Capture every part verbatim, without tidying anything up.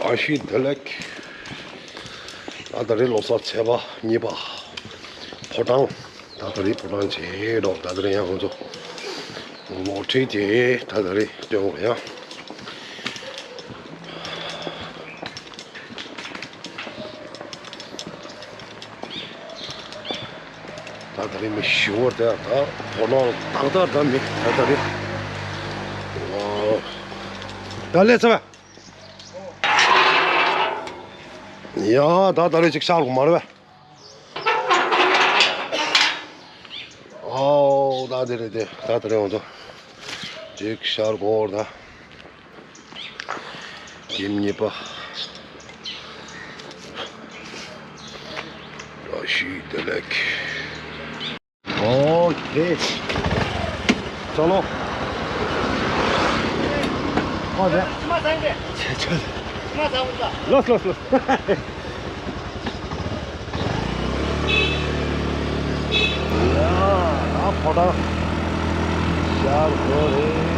བཀྲ་ཤིས་བདེ་ལེགས། ད་ད་རེས་ལོ་གསར་ཚེས་པ་གཉིས་པ། ཕོ་བྲང་། ད་ད་རེས་ཕོ་བྲང་བྱེད་འགྲོ། ད་ད་རེས་ཡང་ང་ཚོ་ནོར་འཁྲུལ་དེ་ད་ད་རེས་སྟོན་འོང་ཡ། ད་ད་རེས་མི་ཞུ་བ་དེ་ད་ཕོ་བྲང་ཏག་ཏག་ད་མི་ད་ད་རེས། ཨོ། ད་ལས་ཚ་བ། ཡ་ད་ད་རེས་ཅིག་ཤར་གོ་མ་རེད་བས། ཨོ་ད་དེ་རེད་དེ། ད་ད་རེས་འོང་དོ། ཅིག་ཤར་གོ་ད། ཡིན་གཉིས་པ། བཀྲ་ཤིས་བདེ་ལེགས། ཨོ་ཁེ། ཅོ་ལོ། ཨོ་རེད། ཅེ་ཅོ། ལོས་ལོས་ལོས། ཡ། ཕོ་བྲང་། ཤར་གོ་རེད།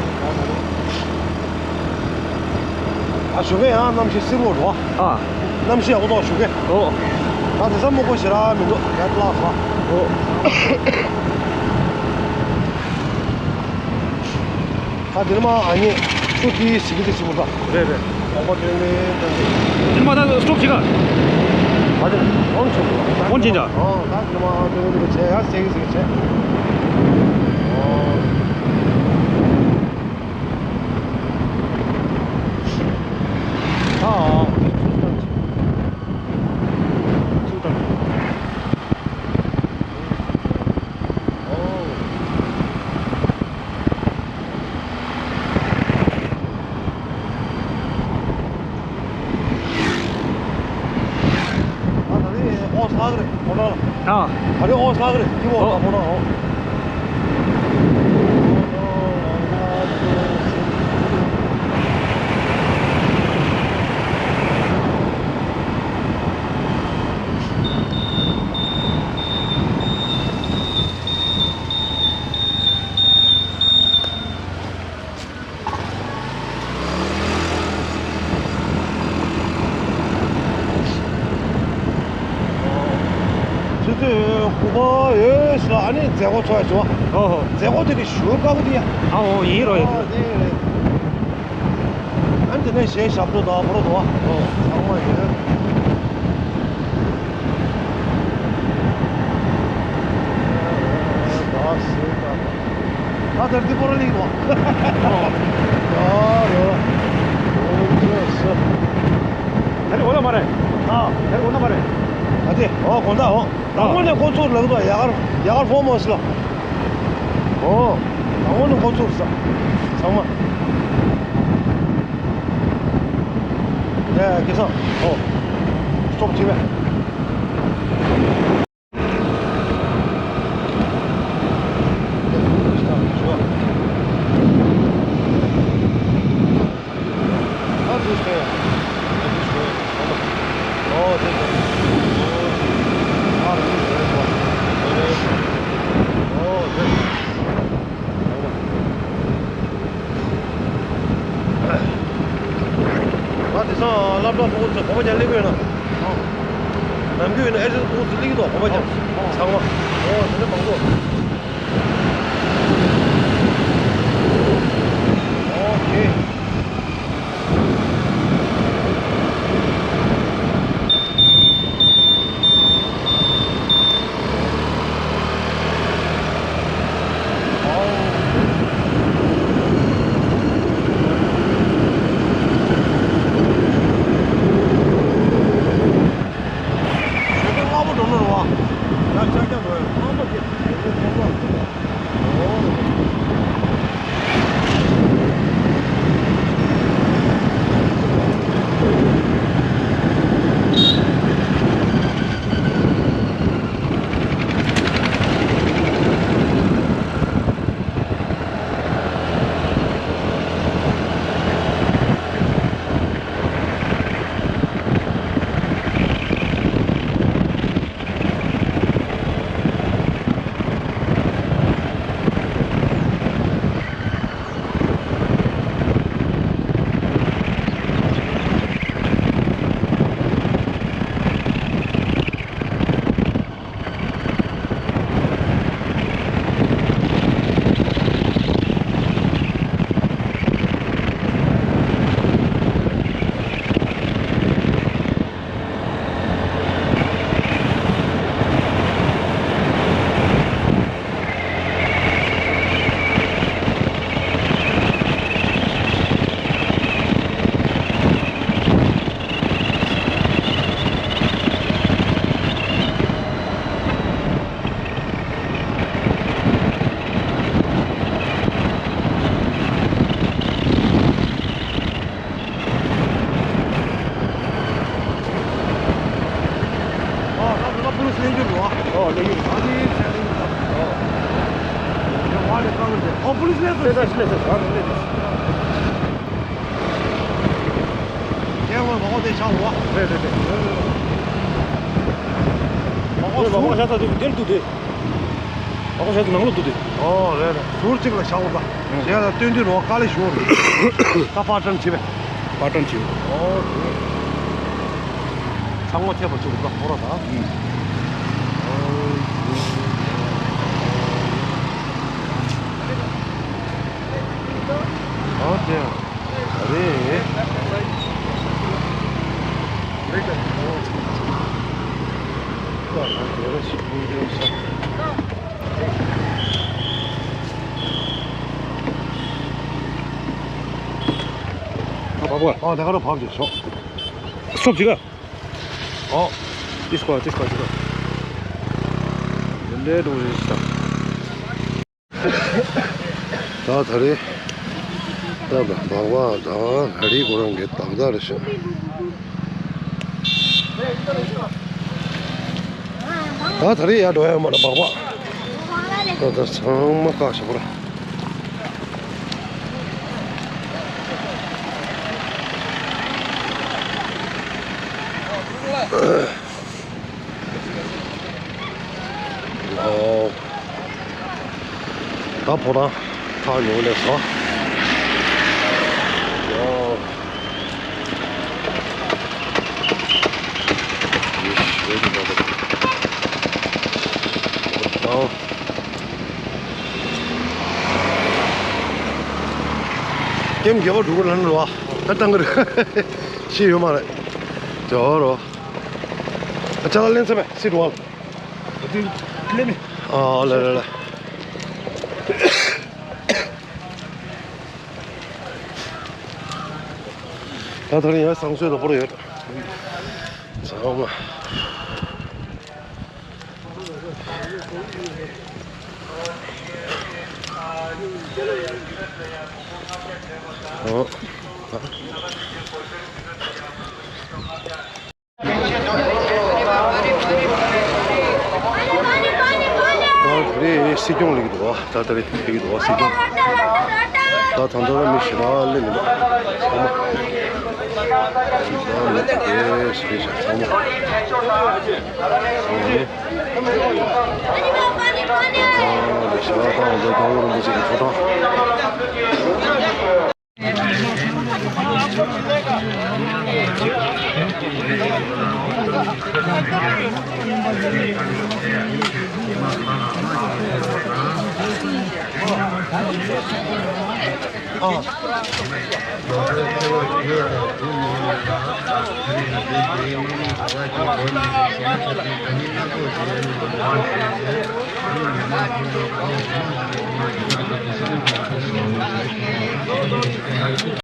ཨ་ཞོགས་ཀས་ཡང་གནམ་གཤིས་བསིལ་པོ་འགྲོ། ཨ། གནམ་གཤིས་ཡག་པོ་འདུག་ཞོགས་ཀས། ཨོ། ད་དེང་སང་སྨུག་པ་ཞེ་དྲག་མི་འདུག་ཡར་ལ་ཧ། ཨོ། ད་དེ་ནས་མ་ཨ་ནི་ཆུ་དེ་ཞིག་གི་ཞིག་པོ་ད། རེད་རེད། ཨོ་པ་དེ་ནས་དེ་ནས། དེ་ནས་མ་ད་སི་ཊོབ་བྱེད་ག་ད་དེ་ནས་ཨོན་བྱུང་། ཨོན་བྱེད་ད། ཨོ་ད་དེ་ནས་མ་དེ་ནས་དེ་བྱས་ཡ་ཟེར་གི་ཟེར་གི་བྱས། ཨོ། ཨ། ཨ། ཨ། ད་རེས་ཨོ་ས་ག་རེད་ཕོ་བྲང་ལ། ཨ། ད་རེས་ཨོ་ས་ག་རེད་སྐྱིད་པོ། ཨོ། ཕོ་བྲང་ཨོ། ཆུ་ཚོད་དགུ་པ་ཡོད་ཤག་ཨ་ནི་མཛད་སྒོ་ཚོགས་ཡ་བྱུང་བ། ཨོ་ཧོ། མཛད་སྒོ་དེ་ནི་ཞུ་དཀའ་པོ་དེ་ཡ། ཨ་ཨོ་ཡིན་རོ་ཡིན། ཨ་དེ་རེད། ཨ་ནི་དེ་ནས་གཞས་ཞབས་བྲོ་དང་ཕོ་རོ་དང་། ཨོ། ཚང་མ་ཡོད། ད་ལྟ་འདི་པོ་ར་ལིག་ནོ། ཨོ། ཡ་རོ། ཨོ་ཅེ་སི། ད་རེས་འོ་ན་མ་རེད། ཨ། ད་རེས་འོ་ན་མ་རེད། ཨ་དེ་ཨོ་དགོང་དག་ཨོ། དང་པོ་ནས་འགོ་ཚུགས་ལབ་འདུག་ཡ་གར་ཡ་གར་ཧྥོ་མོ་སི་ལ། ཨོ། དང་པོ་ནས་འགོ་ཚུགས་ས། ཚང་མ། ཡ་ཡ་སྐལ་བཟང་། ཨོ། སྟོབ་ཅི་བས། ང་དེང་སང་སློབ་གྲྭ་ཕྲུ་གུ་ཚོ་གོམ་པ་རྒྱག་སླེབས་ཡོད་ན། ནམ་རྒྱུན་ཡིན་ན་ཨེ་ཤེ་ཕྲུ་གུ་ཚོ་སླེབས་ཀྱི་འདུག་གོམ་པ་རྒྱག་ཚང་མ། ཨོ་དེ་འདྲ་མང་པོ། ཨོ་ཁེ། ཨོ། པུ་ལིས་སླེབས་སོང་། སླེབས་སོང་། སླེབས་སོང་། ཁྱེད་ལ་ལོག་དེ་ཤག་བ། རེད་རེད་རེད། ལོག་ཟུར། ལོག་ཤག་ཚ་དེ་འདིར་འདུག་དེ། ལོག་ཤག་ཚ་ནང་ལོག་འདུག་དེ། ཨོ་རེད་རེད། ཟུར་གཅིག་ལ་ཤག་བ། ཁྱེད་ལ་སྟོན་དུས་རོགས་དཀའ་ལས་ཞུ་རེད། ད་པར་སྐྲུན་བྱེད་པས། པར་སྐྲུན་བྱེད། ཨོ་རེད། ཚང་མ་ཐེབས་པ་བཅུག་ད་ཧོ་ར་ད། ཨུམ། ཨོ་དེ། རེད། ཨ་བ་བ། ཨ་ད་ག་རུ་བབས་ཀྱི་ཤོག་སོབ་ཅིག་ག་ཨོ། ཏིས་ཀོ་ཏིས་ཀོ་ཏིས་ཀོ། འདི་འདྲའི་འགྲོ་རེད་ཤག་ད་ད་རེས། ད་ད་བག་བག་དང་ཧ་རི་ཁོ་རང་གི་ཏག་ཏག་རེད་ཤག་ད་ད་རེས་ཡར་འགྲོ་ཡ་མ་རེད་བག་བག་ད་ད་ཚང་མ་བཀག་ཤག་པོ་ར། ཨོ། ད་ཕོ་བྲང་ཐག་ཉེ་བོ་སླེབས་སོང་། ཨོ། ཨོ། ཀེམ་རྒྱལ་པོ་འགྲོ་གི་ལབ་ནི་རེད་བ། ད་བཏང་གི་རེད། ཤེས་ཡོད་མ་རེད། ཇོ་རོ། ཨ་ཅག་ལ་ལན་ཚ་མེད་སྲིད་འགྲོ་བ། ཨ་ལེ་ལེ་ལེ། ད་ད་རིང་ཡང་བསང་གསོལ་ལོག་པར་ཡོད། ཚང་མ། ཨོ། ད་རེས་སྲིད་སྐྱོང་སླེབས་འདུག་བ། ད་ད་རེས་སླེབས་འདུག་བ་སྲིད་སྐྱོང་། ད་ད་ད་ད་མི་ཞེ་དྲག་སླེབས་མི་འདུག་ཚང་མ། ད་མི་དེ་སྐད་ཆ་ཚང་མ། ཨ་ནི་ཞེ་དྲག་ད་འོ་ད་སྐྱབས་མགོན་རིན་པོ་ཆེ་གི་ཐུགས་དམ།